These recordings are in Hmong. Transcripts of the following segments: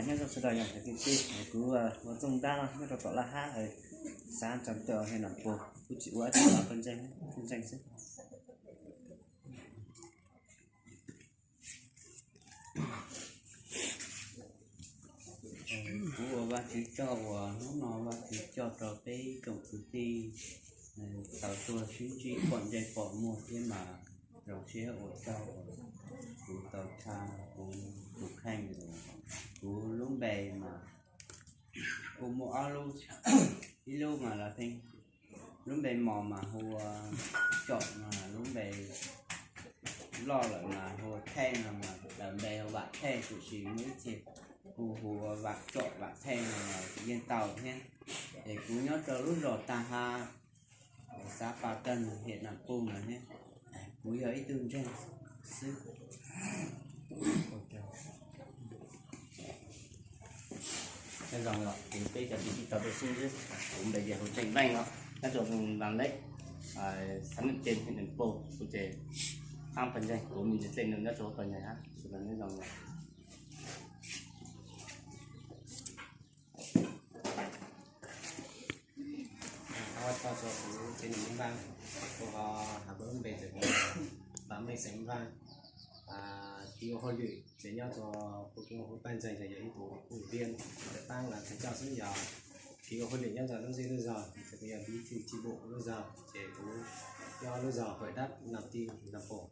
Nyob zoo sawv daws yog kwv tij, kuv ua Txooj Dab no nyob rau tom Laj Hab, xav tsa tawm Hia Nam Pus, kuv tsis ua dab tsi, ua pawg ntseeg, pawg ntseeg xwb. Kuv ua Vaj Tswv coj uas hnub no Vaj Tswv coj rau peb tsoom kwv tij tau tuaj sib ntsib pom ntsej pom muag thiab mas zoo siab ua tsaug uas kuv tau tshaj kuv tus kheej, kuv lub npe mas kuj muaj ob lub, ib lub mas lawv pheej, lub npe mos mas hu ua Tsom, mas lub npe loj lawm mas hu ua Thej no, mas lawv npe hu Vam Thej, tiam sis muaj ib txhia kuj hu ua Vam Tsom Vam Thej no los yeej tau thiab. Es kuv nyob rau lub zos Tag Ha, xav Pa Tawg, Hia Nam Pus no thiab. Kuv yog ib tug ntseeg xwb. Nyob zoo, kuv peb cov kwv tij tau tuaj sib ntsib, kuv npe ces hu Tseem Veej no, nyob rau Vam Lej, xav Nam Ces, Hia Nam Pus, kuv ces qab pawg ntseeg, kuv me ntsis dlej num nyob rau pawg ntseeg hab, sawv daws nyob zoo. Ua tsaug rau kuv tsev neeg Vaj, kuv ho has kuv lub npe ces kuv Vam Meej xeem Vaj, kwv ua hauj lwm ces nyob rau kuv, kuv pawg ntseeg ces yog ib tug ua viaj, tam taab lawv tseem coj xwb, yog kwv ua hauj lwm nyob rau lub zej lub zog, ces kuv yog bí thư chi bộ lub zog, ces kuv nyob lub zog Hawm Dab Nam Ti Nam Pus.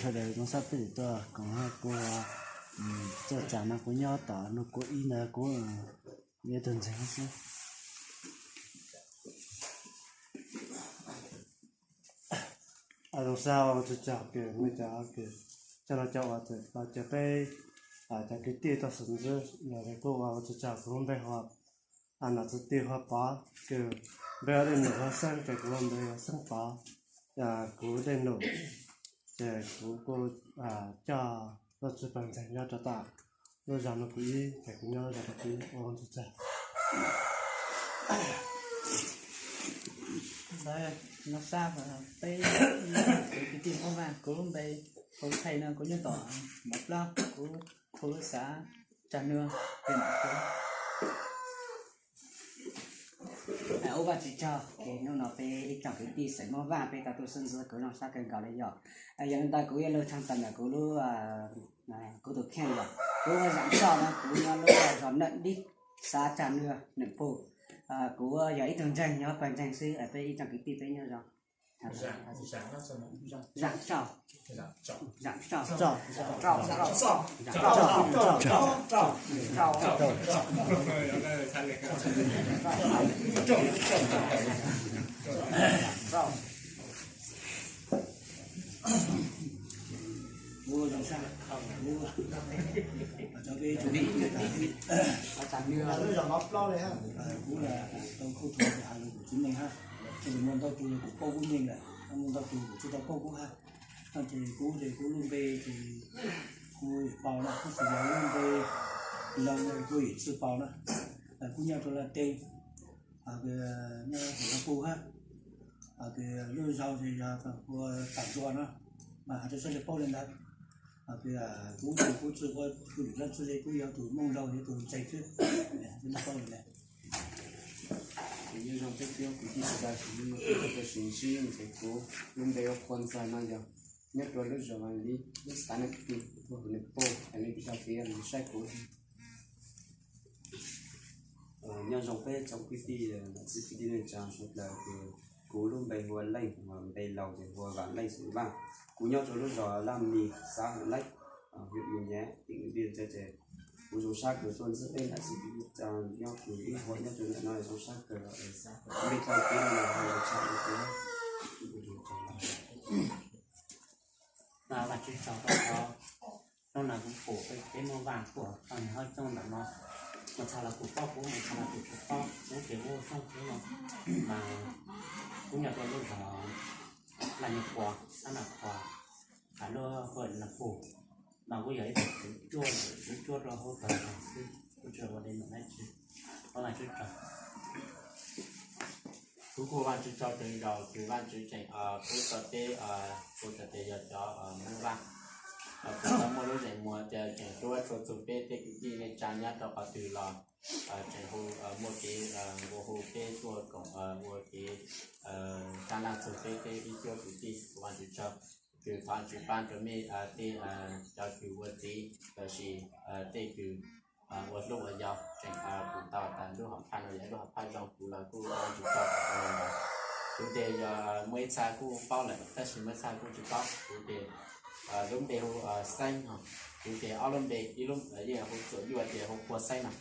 Sawv daws zoo sab peb tuaj koom kuv txoj cai no, kuv nyob tom Nug Kuj ib ntawd, kuv yog ib tug ntseeg xwb. Zoo sab, ua tsaug kws nej cov kws coj no coj ua, cov peb cov kwv tij tuaj sib ntsib los kuj ua tsaug. Kuv lub npe hu ua Nom Txiv Twg Hua Pov, kws npe ua dej num hu ua Xeeb, ces kuv lub npe hu ua Xeeb Pov. Kuv dej num ces kuv kuj coj Vajtswv pawg ntseeg nyob rau tom lub zos Nug Kuj ib, ces kuv nyob lub zos Nug Kuj ib, ua tsaug. Ntawd no sab peb kwv tij Hmoob Vaj, kuv lub npe hu Thej no, kuv nyob tom Mov Plaub, kuv hu lub xav Tsag Nuag, Hia Nam Pus. Ua Vajtswv tsaug, hnub no peb ib tsoom kwv tij xeem Hmoob Vaj peb tau tuaj sib ntsib, kuv zoo sab kawg nkaus li yom. Yog li ntawd kuv yuav lug tshaj tawm ntawm kuv lub, kuv tus kheej yom. Kuv ua Zam Tsoj no, kuv nyob lub zos Nam Dib, xav Tsag Nuag, Nam Pus. Kuv yog ib tug ntseeg, nyob pawg ntseeg xwb, peb ib tsoom kwv tij peb nyob zoo. Zam Tsoj. Zam Tsoj. Kuv zoo sab, kuv cov peb tsoom kwv tij, lub zos Mov Plaub li hab, kuv tau khuj thuav has lug kuv txiv neej hab, txhaj le muaj ntau tug kuv paub kuv neej lawm, muaj ntau tug kuv tsi tau paub kuv hab. No ces kuv, ces kuv lub npe ces kuv Yim Paus na, kuv xws li lub npe laug kuv Yim Txwj Paus na, kuv nyob rau Laj Teb, nyob Hia Nam Pus hab, lub zos ces yog ua Tam Ntsua no, mas has rau sawv daws paub li ntawd. Kuv, kuv tsi ua hauj lwm dab tsi li, kuv yog tus Hmoob Lauj, yog tus ntseeg xwb, sawv daws paub li ntawd. Ces nyob zoo peb cov kwv tij sawv daws, hnub no peb tuaj sib ntsib ces kuv lub npe hu ua Qhua Ntxawg no yog nyob rau lub zos Vaj Lis, lub xav Nam Ti, tuaj hu Nam Pus, es nej cov kwv tij los saib kuv. Nyob zoo peb tsoom kwv tij, niam txiv kwv tij neej tsa sawv daws, ces kuv lub npe hu ua Leej, npe laug ces hu ua Vam Leej xeem Vaj. Kuv nyob rau lub zos Laj Mis, xav Hawm Leeb, hwm Mis Nyas, teem Npiaj Ntxawg ces kuv zoo sab kawg tuaj ntsib peb niam txiv kwv tij nyob kuv ib huam nyob rau ntawm no zoo sab kawg. Npe tau kev no los tshaj li kuv. Vaj Tswv tsaug rau qhov hnub no kuv pum peb Hmoob Vaj tuaj tau niag hauv cooj ntawm no, mus txog los kuv paub kuv, mus txog los kuv tsis paub, kuv ces ua cooj kuv no, mas kuv nyob rau lub zos Laj Nyuag Qhua, xab Nam Qhua, hab lub hawm Nam Pus, mas kuv yog ib tug tswv cuab, tswv cuab rau hauv pawg ntseeg xwb, kuv tsis ua dej num dab tsi. Vaj Tswv tsaug. Kuv kuj ua Vajtswv tsaug kawg nkaus kws Vajtswv tseem pub tau peb, kuv txawm tias yog cov Hmoob Vaj, kuv tau muaj lub zeem muag tias tseem hlub tshua txug peb tej kwv tij neej tsa nyob rau qhov twg los tseem hu, muaj kev nqua hu peb tuaj koom ua kev sab laj txug peb tej ib cuab kwv tij. Kuv ua Vajtswv tsaug, kws thov Vajtswv pab rau mej tej cov kws ua txiv lossis tej kws ua hlub ua yau tseem pum tau tas lub hom phaj no yog ib lub hom phaj zoo. Kuv los kuj ua Vajtswv tsaug. Kuv ces yog muaj ib txha kuj paub lawm tab sis muaj ib txha kuj tsis paub. Kuv ces lub npe hu Xeeb no. Kuv ces ob lub npe, ib lub yeej hu Txuam Yuaj ces hu Pua Xeeb no.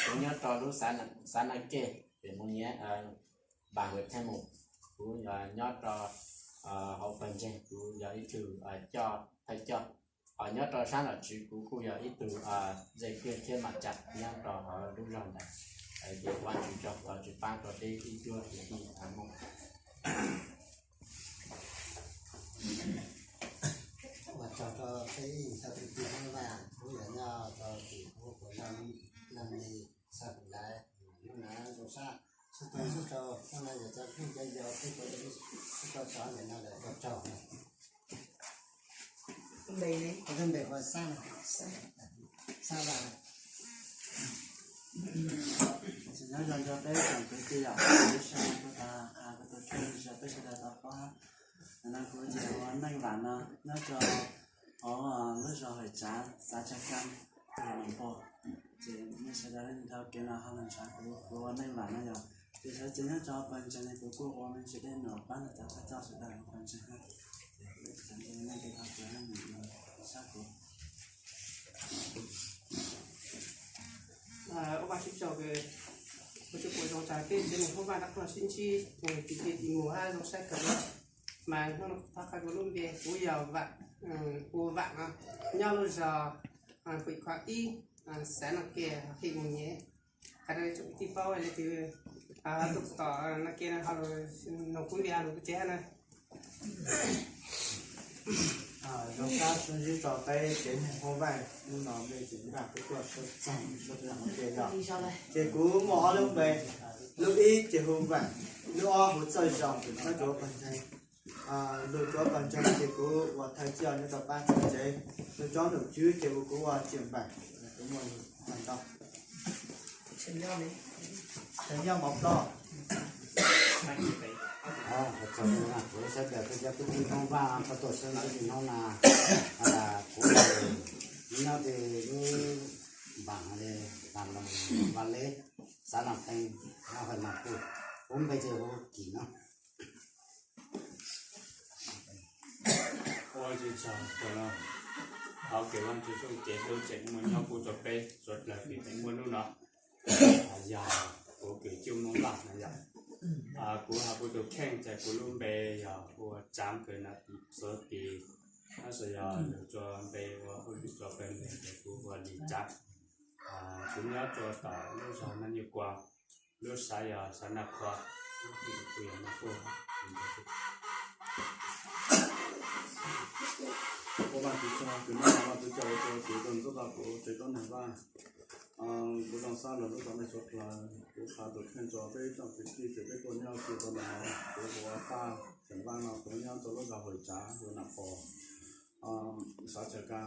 Kuv nyob rau lub xav Naj Kej pem Moos Nyiav, npam Huam Theej Mus. Kuv nyob rau hauv pawg ntseeg, kuv yog ib tug coj thawj coj. Ho nyob rau sab nom tswv kuv kuj yog ib tug ze kiag thiab mam cam nyob rau hauv lub zog ntawd. Ces ua Vajtswv tsaug, thov Vajtswv pab rau peb ib cuab kwv tij Hmoob. Ua tsaug rau peb ib txha kwv tij Hmoob Vaj, kuv yog nyob rau tim hauv Huam Naj, Naj Li, xav Huam Laiv, Naj Nab, Zoo Sab, txhua tug txhua tsaug. Hnub no yog cov phooj cov ywg peb tuaj ua teb teb chaws ntawm no lawm, ua tsaug. Npe hu Xab, Xab Vaj. Tsis nyob zoo rau peb tsoom kwv tij yom, lub sij hawm kuv tau, kuv tus kheej zoo peb sawv daws tau paub. Ntawm no kuv ces hu ua Neej Vam no, nyob rau hauv lub zos Hawm Tsav, xav Tsag Kam, hauv Noo Npog. Ces nej sawv daws leej twg dhau kev no ho los ntshaw kuv, kuv ua Neej Vam no yom. Ces sawv cev nyob rau pawg ntseeg ne kuv kuj ua me ntsis dej num pab rau cov thawj coj sawv daws pawg ntseeg na. Ces kuv tsis xav ntse leej twg dhau kev leej twg sab kuv. Ua Vajtswv tsaug, ua tsaug kuv zoo tag peb ntseeg Hmoob Vaj rov qab sib ntsib, kwv tij tim mus hab zoo saib kawg. Mas hnub no kuv thov qha kuv lub npe, kuv yog Vam, hu Vam no, nyob lub zos Pem Khuam ib, xav Naj Ke, hauv Huam Nyiav. Qha rau tsoom kwv tij paub leej twg tuaj tom Naj Ke no ho los noog kuv npe ho los kuv tsev hab na. Zoo sab sib ntsib rau peb tsev neeg Hmoob Vaj, hnub no mej tseem nrog peb tuaj sab txog sab txog Naj Ke yog. Ces kuv muaj ob lub npe, lub ib ces hu Vam, lub ob hu Txawj Zoo, nyob rau pawg ntseeg. Lug rau pawg ntseeg ces kuv ua thawj coj nyob rau pab txawj tsev, lug rau nom tswv ces kuv ua tsim npaim, kuv muaj ntau. Tseem nyob mov ploj. Kuv saib pem peb cov kwv tij Hmoob Vaj tau tuaj sawv ntawm ib hnub na, kuv nyob rau lub npam, npam Vaj Leb, xav Naj Teeb, nyob hauv Naj Pug, kuv npe ces hu Kim no. Ua tsaug rau Vajtswv tsaug, thov kev Vajtswv txuj kev hlub tseem muaj nyob kuj rau peb suav dlawg kws peb muaj hnub no. Yog kuv kwv tij Hmoob Vaj no yog, kuv ho kuv tus kheej ces kuv lub npe yog hu ua Tsaav Kws Nam Xov Tis, tab sis yog lug rau npe ua hu rau pawg ntseeg ces kuv hu ua Lis Tsaav. Kuv nyob rau tom lub zog Naj Nyuj Kua, lub sav yog sav Naj Khua, kuv yog Naj Pug. Ua Vajtswv tsaug kws noj Vajtswv tsaug ua rau kuv tau ntxub tau kuv tsev tub neeg Vaj. Kuv zoo sab lug lub zog nej suav dlawg, kuv qha tus kheej rau peb tsoom kwv tij ces peb tuaj nyob kiag rau ntawm no, kuv hu ua Paj Xeem Vaj no, kuv nyob rau lub zog Hawm Tsav, hu Nam Pog. Xav Tsag Ka,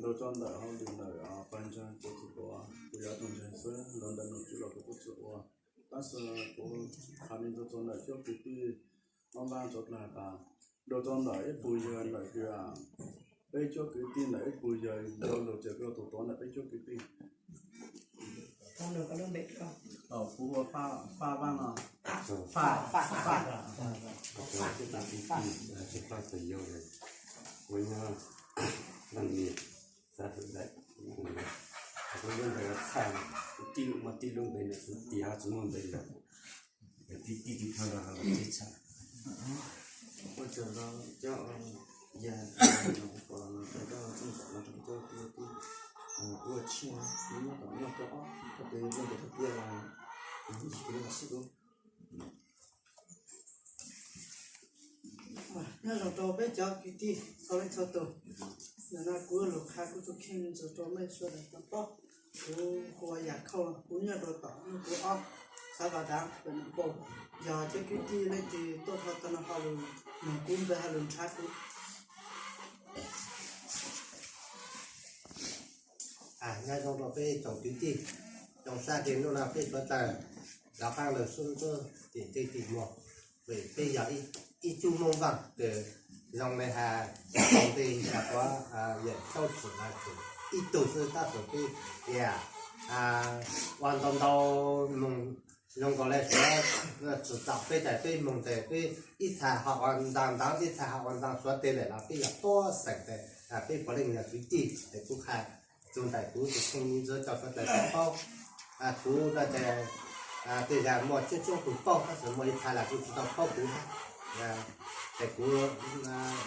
lug rau ntawm hauj lwm ntawm pawg ntseeg kuv tsis ua, kuv yog ib tug ntseeg xwb, lug ntawm nom tswv los kuv kuj tsis ua. Tab sis kuv qha me ntsis rau ntawm cuab kwv tij Hmoob Vaj suav dlawg tas, lug rau ntawm ib puag yawg ntawm kws peb cuab kwv tij ntawm ib puag yawg yau lug ces kuv yog tus tuav ntawm peb cuab kwv tij. Kuv ua Paj Vaj no. Paj, Paj, Paj. Kuv yog ib tug kwv tij, tsis Paj tus yau, kuv nyob Vaj Mias, xav Hawm Daim. Kuv lub npe hu Txhaj, kuv tij lub, muaj tij lub npe ntawm Xov Tis, ho tsis muaj npe lawm. Tij, tij tij thawj los tij Txhaj. Ua tsaug rau cov yawg, cov txheej txheem los rau cov kwv tij ua tshiab, kuv nyob tom nyuag rau ob, koj tus yau npe tias Tiaj los, kuv ib tsis kuv los sib kuv. Nyob zoo rau peb cov kwv tij txhua leej txhua tus. Ntawm no kuv lug qha kuv tus kheej zoo rau mej sawv daws tau paub. Kuv hu ua Yaj Khauj, kuv nyob rau tom nyuag rau ob, Thov kom dav, yog cov kwv tij leej twg tuaj txog tau no ho lus nug kub npawg ho lus nrhav kub. Nyob zoo rau peb tsoom kwv tij, zoo sab tias hnub no peb sawv daws rov qab los sib ntsib tim tej tim muag, vim peb yog ib tug Hmoob Vaj, ces zoo li has tej xav pab yawm saub txwm los txwm ib tug xwb tab sis peb tias ua ntau ntau mus zoo nkaus li suav tsis txaus peb tes peb mus tes peb ib txhais ho ua ntau ntau ib txhais ho ua ntau suav tes lawm los peb yog tuab xeem tes peb puav leej yog kwv tij tes kuv hais txug ntawm kuv tus kheej ntxwv rau suav tes tau paub. Kuv no tes tej zaum muaj coob coob tus paub tab sis muaj ib txhais los kuv tsis tau paub kuv, ces kuv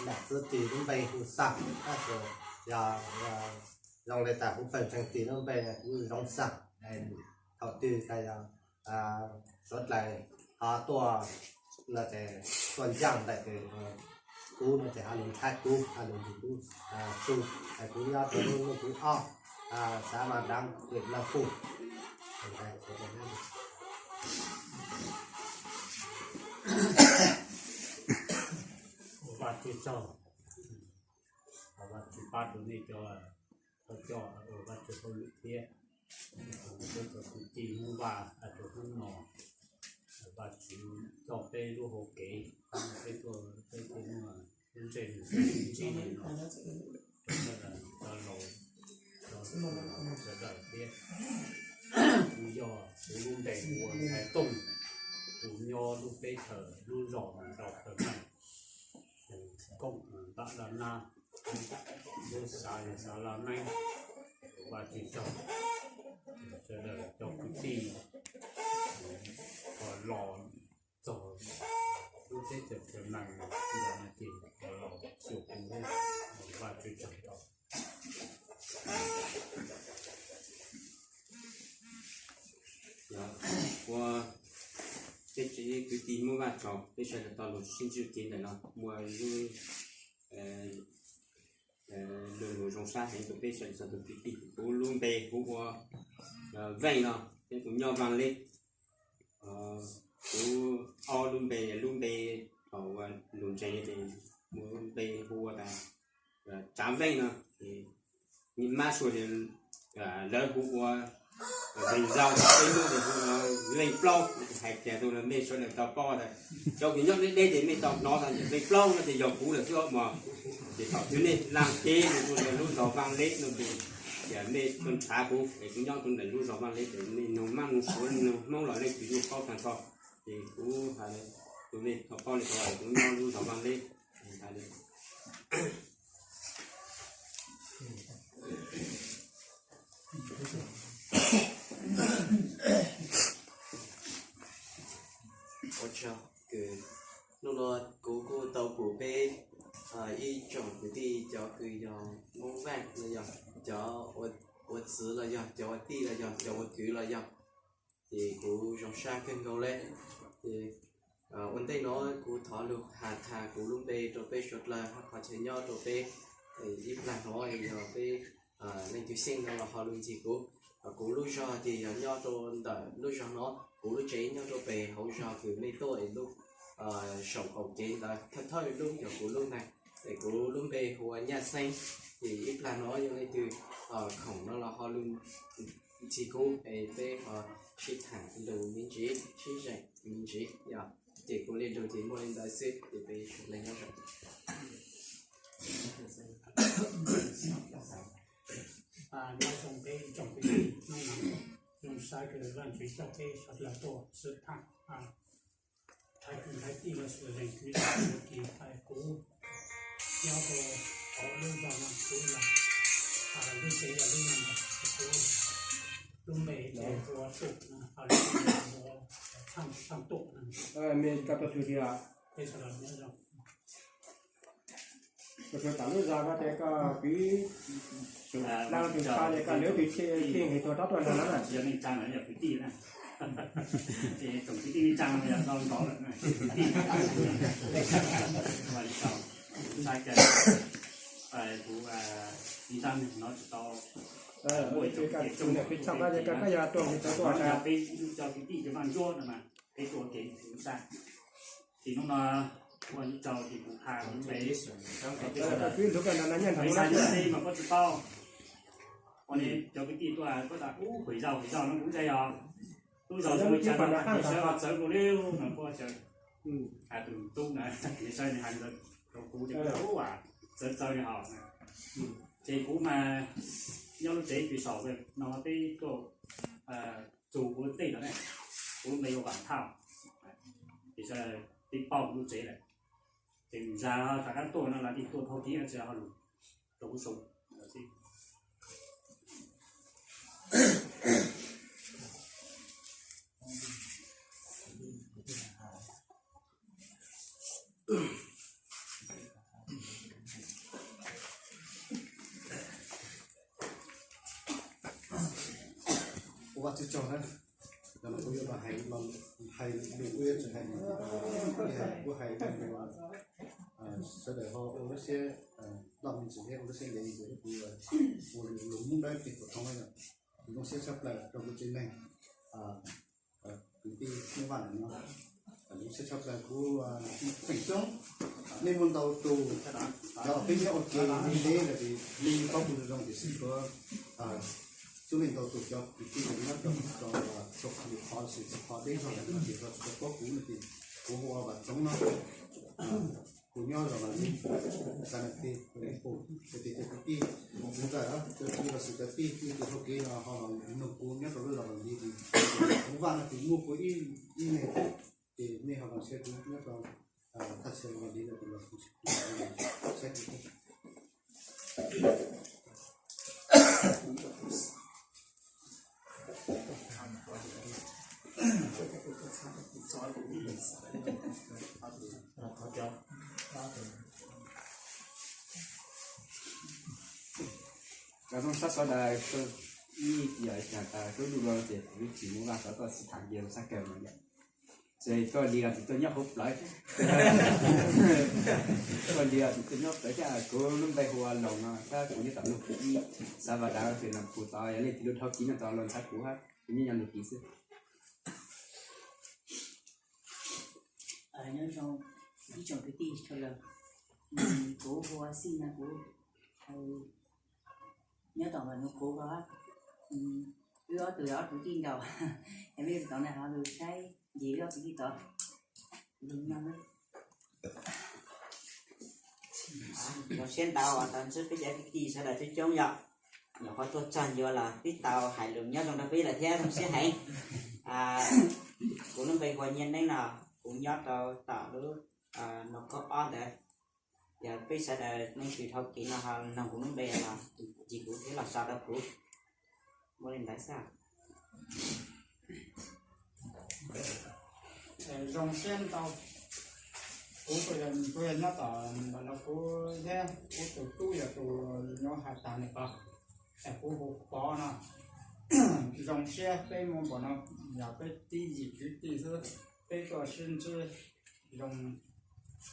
nam txiv tis lub npe hu Xaj tab sis yog zoo li tas kuv pawg ntseeg tis lub npe kuv Zoo Xaj. Thaum twg tas yog suav dlawg ho tuaj no ces tuaj ncaaj ntawm tes kuv no ces ho lug nrhav kuv ho lug ntsis kuv txug es kuv nyob rau lub lub kuv ob, xav mas daav vim lawv hu Vaj tsaug, Vaj tsaug pab rau nej cov, cov coj ua Vaj tsaug hauj lwm thiab. Peb cov kwv tij Hmoob Vaj rau hnub no, Vaj tswv coj peb lub hauv kev, peb tuaj peb thiaj muaj lub ntsej muag ntsib li no. Cov laus, cov sawv daws thiab, kuv yog kuv lub npe hu ua Ntxhais Tooj, kuv nyob lub teb chaws lub zos Nraug Tawg Meej, koom npam laj nab, lub xav yog xav laj neeb. Vaj tswv tsaug sawv daws cov kwv tij uas los txog lub teb chaws Tawg Meej no ces los xyuas kuv, Vaj tswv tsaug rau. Ua peb tsev kwv tij Hmoob Vaj tsaug, peb sawv daws tau los sib ntsib kev ntawm no muaj lub lug zoo sab heev rau peb sawv daws txog tus kwv tij. Kuv lub npe hu ua Veej no, thiab kuv nyob Vaaj Leb. Kuv ob lub npe, lub npe thaum ua lug ntseeg ces muaj lub npe hu ua Tsav Veej no, mab suav lawv hu ua Veej Zaug, peb Hmoob hu ua Veej Plaub. Hais tias tus mej sawv daws tau paub tas cov kws nyob deb deb ces mej tau hnov tas Veej Plaub no ces yog kuv lawm xwb mog. Ces thaum twg nej laaj teb rau lub zos Vaaj Leb no ces mej tuaj nrhav kuv es kuv nyob rau ntawm lub zos Vaaj Leb ces mej nug mab nug suav nug Hmoob los leej twg yeej paub tag nrho. Ces kuv hais rau mej tau paub li ko es kuv nyob lub zos Vaaj Leb. Ua tsaug kws hnub no kuv kuj tau pum peb ib tsoom kwv tij cov kws yog Hmoob Vaaj los yog cov ua txwv los yog cov ua tij los yog cov ua kwv los yog, ces kuv zoo sab kawg nkaus le. Ces ua ntej no kuv thov lug has tas kuv lub npe rau peb suav dlawg hab qhov chaw nyob rau peb ib plag no yog peb leej twg xyeej no los ho lug ntxig kuv. Kuv lub zog ces yog nyob rau ntawm lub zog no, kuv lub tsev nyob rau pem hauv zog kws mej tuaj es lub saum qaum kev ntawd thawj thawj lub yog kuv lub neeg. Es kuv lub npe hu ua Nyaj Xeeb, ces ib plag no yog leej twg khoom no los ho lug ntxig kuv es peb ho sib thaam lug me ntsis sib zeem me ntsis yog. Ces kuv li lug ces muaj li ntawd xwb ces peb sawv daws nyob zoo. Nyob zoo peb tsoom kwv tij, zoo sab kws Vaajtswv coj peb sawv daws tuaj sib thaam, thaiv kwv thaiv tij los sis leej twg ua kis hais kuv nyob rau hauv lub zog no kuv yog lub tsev yog lub no kuv lub npe ces hu ua Tuj, lub npe hu ua Thaaj Tuj. Peb sawv daws nyob zoo. Koj sawv tam lub zog no ces koj kwv laaj tus tshav ces koj lawv tus tsheej heev tuag rov tuaj nrog no na. Yog neej tsaa no yog kwv tij na. Ces tsoom kwv tij neej tsaa no yog tau ntov lawm na. Saib kawg, kuv ib nrab neeg hnov tsis tau Muaj ib tug tiam txooj, peb cov kwv tij cov vaj ntsuab no mas, peb tuaj kev ntxim ub sab. Ces hnub no ua ib tsaug ces kuv pha kuv npe, peb xav nyob teb mas koj tsis paub. Ua li cov kwv tij tuaj koj tas ub, pem zaus pem zaus no kuv ntshai os. Lub zos zoo li cas no ces sawv los txawv kuv li no koj caw. Tus tub na, ces sawv nws hais rau kuv ces kuv ua txawv txawv li hos. Ces kuv mas nyob lub tsev pem saum no peb tuaj txug kuv lub teb no ne, kuv lub npe ua Vam Thauj. Ces sawv peb paub kuv lub tsev lawm. Ces zag rov qab tuaj no los tig tuaj thauj kiv tsis ho lus rau kuv su. Ua Vajtswv tsaug na, kuv yuav los hais, hais lus kuj yuav tsis hais, kuv hais sawv daws ho ua lub siab, loj me ntsis thiab ua lub siab ntev ntsis, kuv ua lus Hmoob Dawb Plig Pus Thoob no, kuv zoo siab tshaj plaws rau kuv tsev neeg, kwv tij Hmoob Vaj no, zoo siab tshaj plaws kuv feem coob, nej muaj ntau tus, cov peb nyob ua ke ntev ntev lawm ces nej paub kuv zoo zoo tiam sis kuv coob leej ntau tus cov kwv tij nyob rau txhua lwm qhov, txhua qhov deb zog lawm no ces tsis tau paub kuv no ces kuv hu ua Vam Txoov no. Kuv nyob zos Vam Lis, xav nas tis, tus neeg pum, tus tij, tus kwv tij, kuv ntxawm, cov tij los sis cov tij, nej tus hauv kev no ho los nug kuv nyob rau lub zos Vam Lis, kuv Vaj no ces muaj kuv ib, ib leeg, ces nej ho los saib kuv nyob rau thaj chaw Vam Lis no ces los saib kuv. Cov zoo sab sawv daws, ib yam li cas tas lub ntuj los ces kuv tsis muaj vaj xav tuaj sib tham nce rau sab kawg no yom. Ces tuaj li los tsis tuaj nyob hauv plawv thiab. Tuaj li los tsis tuaj nyob plawv thiab. Kuv lub npe hu ua Loos no, tab kuv nyob tom Loos Phuv Ib, xav Vaj Dav, tus Loos Phuv tod, yog leej twg lub dhau kiv nyob tod los ntxhab kuv hab, kuv nyob nyob Loos Kiv xwb. Nyob zoo ib tsoom kwv tij sawv daws, kuv hu ua Xij no, kuv nyob tom Vam Nus Khuv ko. Wb ob tug yog ob tug tij nkaus, es mej tau na ho lug saib ncig wb ob tug tij tod. Zoo siab ntau uas tau ntsib peb cov kwv tij sawv daws coob coob yom, nyuam qhuav tuaj txog ncua los twb tau hais lus nyob zoo rau peb lawm thiab zoo siab heev. Kuv lub npe hu ua Nyiaj Neeb no, kuv nyob rau tom lub Nus Khuv ob ntawd. Yog peb sawv daws leej twg dhau kev no ho noog kuv lub npe los ncig kuv thiab los so rau kuv. Muaj li ntawd xwb. Zoo siab ntau. Kuv, kuv yog nyob tom Npas Nus Khuv thiab kuv tus tub yog tus nyuam hais tag nws ko, es kuv hu Pov no. Zoo siab peb muaj npaum no, yog peb tib yim kwv tij xwb, peb tuaj sib ntsib zoo,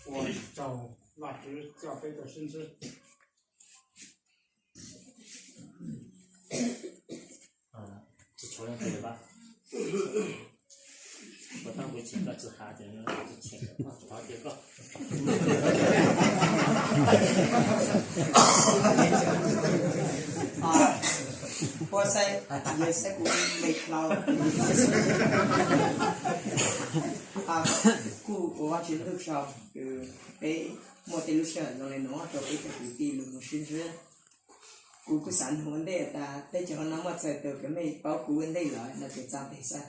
ua tsaug Vajtswv coj peb tuaj sib ntsib. Puab saib, yog saib kuv me dlau. Kuj ua Vajtswv tsaug kws peb muaj tej lub sij hawm zoo le nuav rau peb cov kwv tij lug moog sib ntsib. Kuv kuj xav nug ua ntej tas teb chaws no muaj txhais tau kws mej paub kuv ua ntej lawm no ces txaus tes xwb.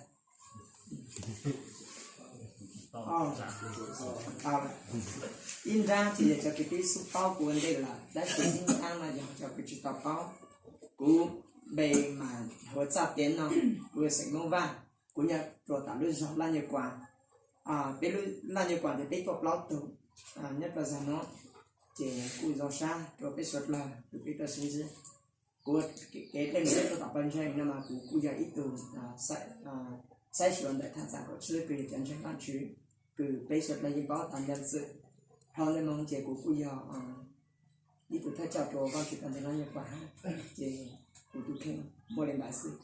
Ib nrab ces yog cov kws twb xub paub kuv ua ntej lawm, tab sis ib nrab no yog cov kws tsis tau paub. Kuv npe mas hu ua Txaj Tiav no, kuv yog xeem Moob Vaj, kuv nyob rua tom lub zog Laj Nyuj Kuam. Peb lub Laj Nyuj Kuam ntawd peb tuaj plaub tug nyob rau zag nuav, ces kuj zoo sab rua peb suav dlawg kws peb tuaj sib ntsib. Kuv kev dlej mus dlej tuaj tom Pawg Ntseeg no mas kuv kuj yog ib tug saib xyuas ntawm thaj tsam kaum tsib kws yog cov ntseeg Vaajtswv, kws peb suav dlawg yeej paub tas ncav xwm. Dhau ntawd moog ces kuv kuj yog ib tug thawj coj rua Vaajtswv Pawg Ntseeg Laj Nyuj Kuam hab, ces Kuv tus kheej muaj li ntawd xwb.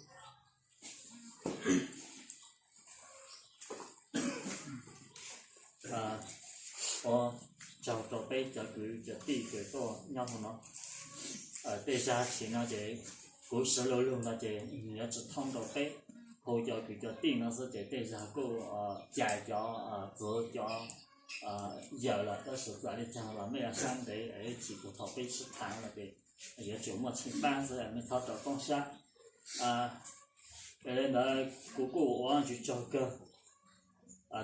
Ua tsaug rau peb cov kwv cov tij kws tuaj nyob hauv no. Tej zag tam sim no ces kuv sawv lug lug no ces yuav tsis thooj rau peb, hu cov kwv cov tij no xwb ces tej zag kuj cais cov txwv cov yawm lawm, tab sis txawm li cas los mej sab ntev es tsis thaum peb sib tham no ces yuav tsum muaj tsheej pab xwb, mej txhob rau poob sab. Yog li ntawd kuv kuj ua ntsis tsaug kawg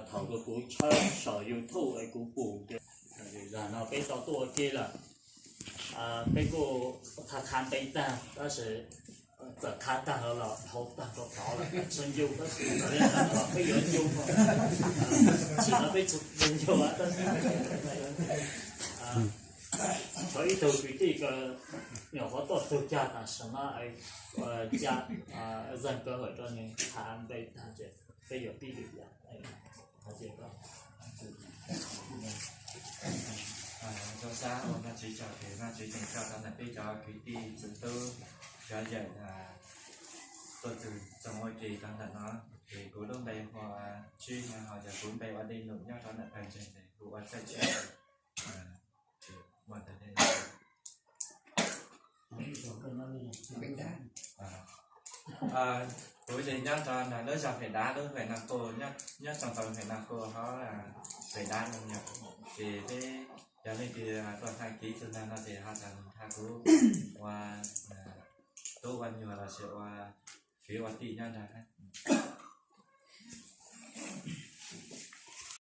thaum kuv tshawb saum YouTube es kuv pum tias zag no peb tau tuaj ua ke lawm. Peb kuj qha qha npe tag tab sis txawm qha tag los los dhau tag rau tod lawm, tsis ncu tab sis txawm li ntawd los peb yuav ncu, tsis no peb tsis ncu tab sis tshuav ib tug kwv tij kws nyuam qhuav tuaj tug cag tam sim no, ca zeeg kaw hawm rau nws qha npe tag ces peb yuav pib lwm yam. Zoo sab ua Vajtswv tsaug, Vajtswv tseem tso rau ntawm peb cov kwv tij txiv tub cov yawm tuaj txug txoos ua ke rau ntawm no. Ces kuv lub npe hu ua Tswb Nyob Hau, yog kuv npe ua Dej Num nyob rau ntawm pawg ntseeg ces kuv ua Txawj Tswb. Kuv ces nyob rau ntawm lub zos Phem Dab, lub huyện Naj Qu, nyob tsoom tau huyện Naj Qu hauv Phem Dab no yom. Ces peb yog leej twg tuaj thaij kev txug ntawm no ces ho tau nrog kuv ua tub ua nyuag los sis ua kwv ua tij nyob ntawd.